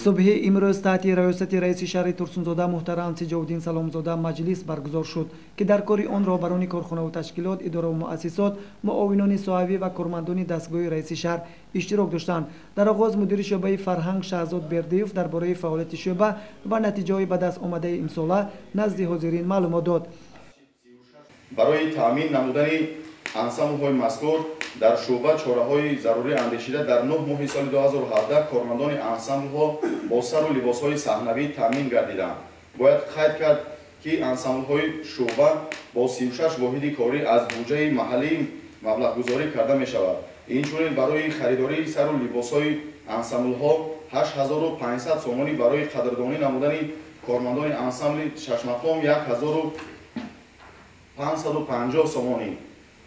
Субҳи имрӯз таҳти раёсати раиси шаҳри Турсунзода муҳтарам Сиҷовуддин Саломзода маҷлис баргузор шуд, ки дар кори он роҳбарони корхонаву ташкилот, идораву муассисот, муовинони соҳавӣ ва кормандони дастгоҳи раиси шаҳр иштирок доштанд. Дар оғоз мудири шӯъбаи фарҳанг Шаҳзод Бердиев дар бораи фаъолияти шӯъба ва натиҷаҳои ба даст омадаи имсола назди ҳозирин маълумот дод. Барои таъмин намудани ансамблҳои мазкур дар шӯъба чораҳои зарурӣ андешида дар 9 моҳи соли 2017 кормандони ансамблҳо бо сару либосҳои саҳнавӣ таъмин гардиданд. Бояд қайд кард, ки ансамблҳои шӯъба бо 36 воҳиди корӣ аз буҷаи маҳаллӣ маблағгузорӣ карда мешавад. Инчунин барои харидории сару либосҳои ансамблҳо 8500 сомонӣ, барои қадрдонӣ намудани кормандони ансамбли шашмақом 1550 сомонӣ,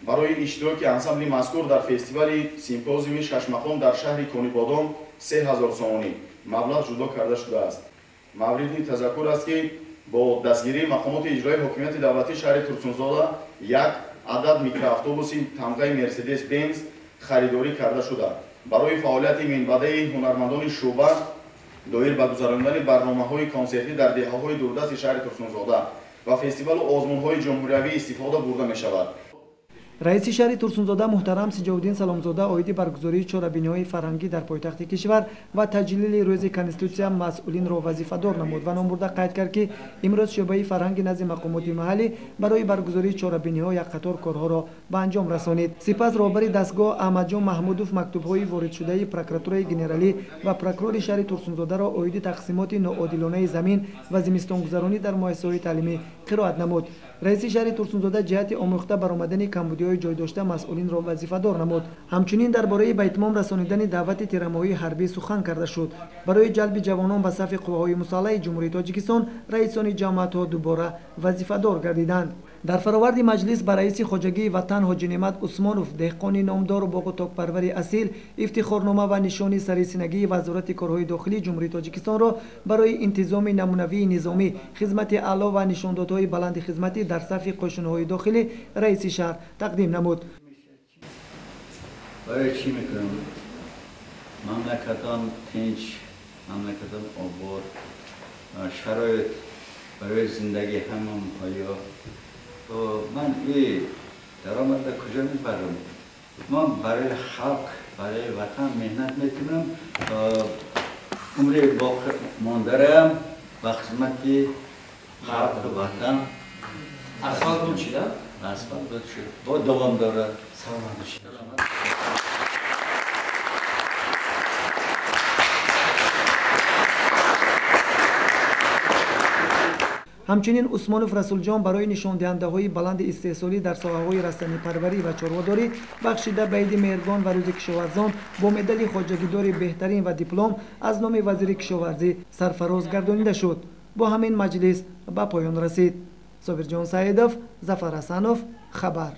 барои иштироки ансамбли мазкур дар фестивали симпозиуми шашмақом дар шаҳри Конибодом 3000 сомонӣ маблағ ҷудо карда шудааст. Мавриди тазаккур аст, ки бо дастгирии мақомоти иҷроии ҳокимияти давлатии шаҳри Турсунзода як адад микроавтобуси тамғаи Мерседес Бенз харидорӣ карда шуда, барои фаъолияти минбаъдаи ҳунармандони шӯъба доир ба гузаронидани барномаҳои консертӣ дар деҳаҳои дурдасти шаҳри Турсунзода ва фестивалу озмунҳои ҷумҳуриявӣ истифода бурда мешавад. Раиси шаҳри Турсунзода муҳтарам Сиҷовуддин Саломзода оиди баргузории чорабиниҳои фарҳангӣ дар пойтахти кишвар ва таҷлили рӯзи Конститутсия масъулинро вазифадор намуд ва номбурда қайд кард, ки имрӯз шӯъбаи фарҳанги назди мақомоти маҳаллӣ барои баргузории чорабиниҳо як қатор корҳоро ба анҷом расонид. Сипас роҳбари дастгоҳ Аҳмадҷон Маҳмудов мактубҳои воридшудаи прокуратураи генералӣ ва прокурори шаҳри Турсунзодаро оиди тақсимоти ноодилонаи замин ва зимистонгузаронӣ дар муассисаҳои таълимӣ қироат намуд. Раиси шаҳри Турсунзода ҷиҳати омӯхта баромадани камбудиҳои ҷой дошта масъулинро вазифадор намуд. Ҳамчунин дар бораи ба итмом расонидани даъвати тирамоҳии ҳарбӣ сухан карда шуд. Барои ҷалби ҷавонон ба сафи қувваҳои мусаллаҳи Ҷумҳурии Тоҷикистон раисони ҷамоатҳо дубора вазифадор гардиданд. Дар фароварди маҷлис ба раиси хоҷагии ватан Ҳоҷи Неъмат Усмонов, деҳқони номдору боғу токпарвари асил, ифтихорнома ва нишони сарисинагии Вазорати корҳои дохилии Ҷумҳурии Тоҷикистонро барои интизоми намунавии низомӣ, хизмати аъло ва нишондодҳои баланди хизматӣ дар сафи қӯшунҳои дохилӣ раиси шаҳр тақдим намуд. Барои чӣ мекунам? Мамлакатон тинч, мамлакатон обод, шароит барои зиндагӣ ҳама муҳайё. Ман ин даромадро куҷо мебарам? Ман барои халқ, барои ватан меҳнат мекунам. Умри боқӣ мондаам ба хизмати халқу ватан. Асфалт буд шуда? Асфалт буд шуд. Бо давом дорад. Саломат бошед. Ҳамчунин Усмонов Расулҷон барои нишондиҳандаҳои баланди истеҳсолӣ дар соҳаҳои растанипарварӣ ва чорводорӣ бахшида ба иди Меҳргон ва рӯзи кишоварзон бо медали хоҷагидори беҳтарин ва диплом аз номи вазири кишоварзӣ сарфароз гардонида шуд. Бо ҳамин маҷлис ба поён расид. Собирҷон Саидов, Зафар Ҳасанов, хабар.